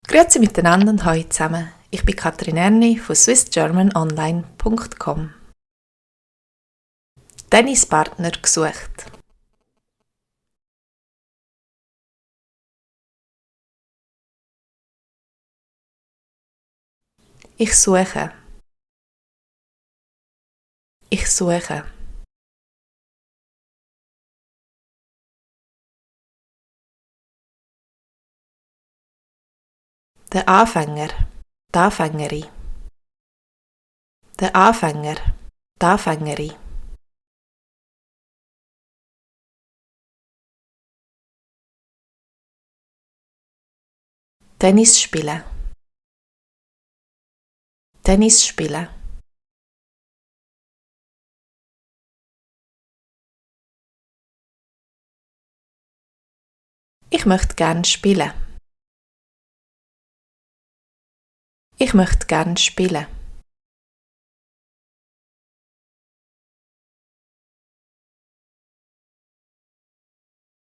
Grüezi miteinander und hallo zusammen. Ich bin Katrin Erni von swissgermanonline.com. Tennispartner gesucht. Ich suche. Ich suche. Der Anfänger. Die Anfängerin. Der Anfänger. Die Anfängerin. Tennis spielen. Tennis spielen. Ich möchte gern spielen. Ich möchte gern spielen.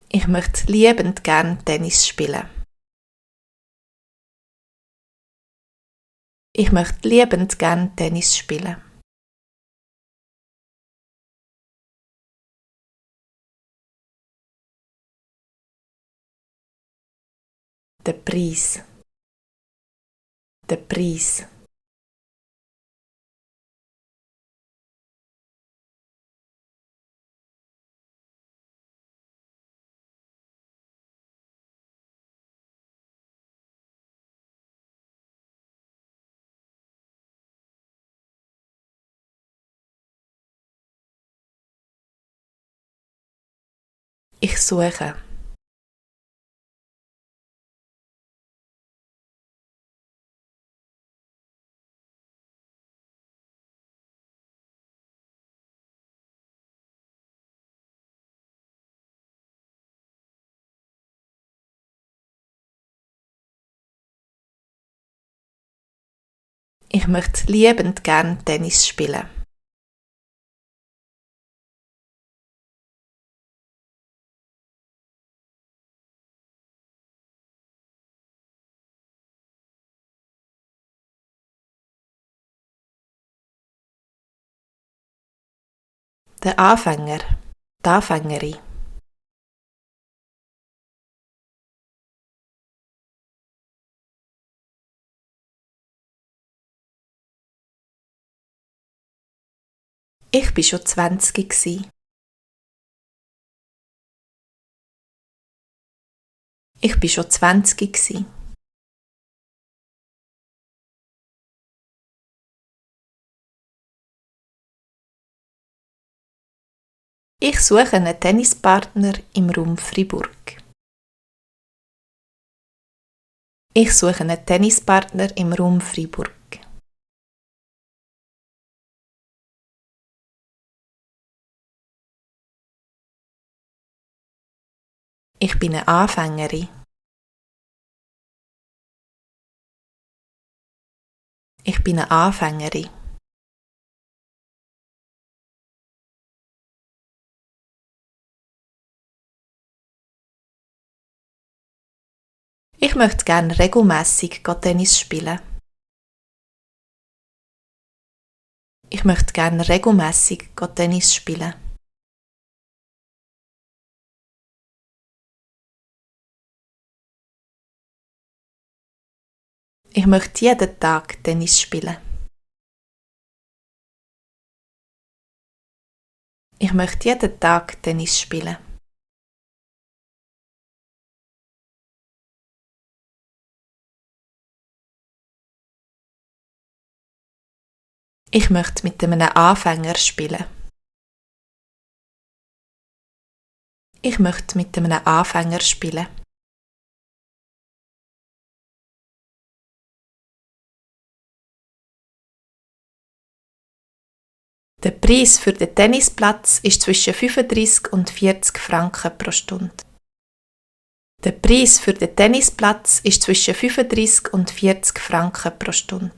Ich möchte liebend gern Tennis spielen. Ich möchte liebend gern Tennis spielen. Der Preis. Der Preis. Ich suche. Ich möchte liebend gern Tennis spielen. Der Anfänger. Die Anfängerin. Ich bin schon 20 gsi. Ich bin schon 20 gsi. Ich suche einen Tennispartner im Raum Freiburg. Ich suche einen Tennispartner im Raum Freiburg. Ich bin eine Anfängerin. Ich bin eine Anfängerin. Ich möchte gerne regelmässig Tennis spielen. Ich möchte gerne regelmässig Tennis spielen. Ich möchte jeden Tag Tennis spielen. Ich möchte jeden Tag Tennis spielen. Ich möchte mit einem Anfänger spielen. Ich möchte mit einem Anfänger spielen. Der Preis für den Tennisplatz ist zwischen 35 und 40 Franken pro Stunde. Der Preis für den Tennisplatz ist zwischen 35 und 40 Franken pro Stunde.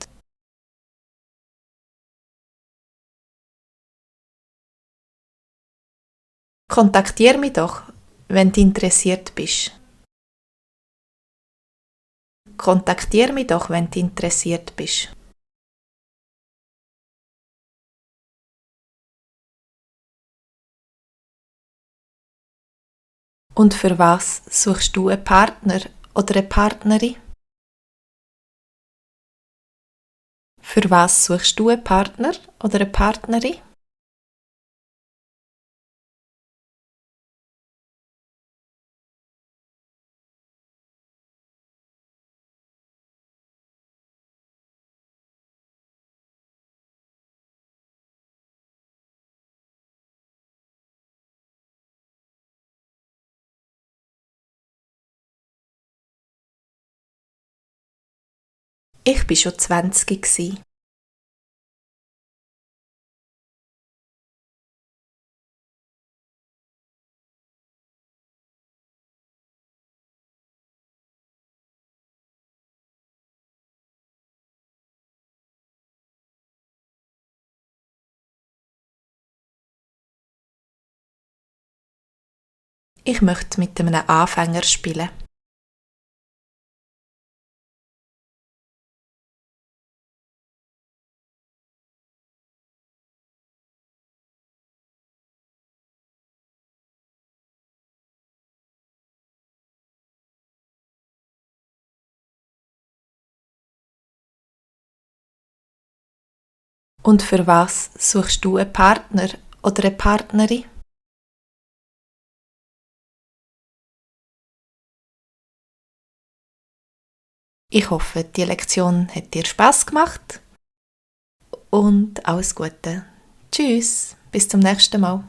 Kontaktiere mich doch, wenn du interessiert bist. kontaktiere mich doch, wenn du interessiert bist. Und für was suchst du einen Partner oder eine Partnerin? Für was suchst du einen Partner oder eine Partnerin? Ich war schon 20 gsi. Ich möchte mit einem Anfänger spielen. Und für was suchst du einen Partner oder eine Partnerin? Ich hoffe, die Lektion hat dir Spaß gemacht und alles Gute. Tschüss, bis zum nächsten Mal.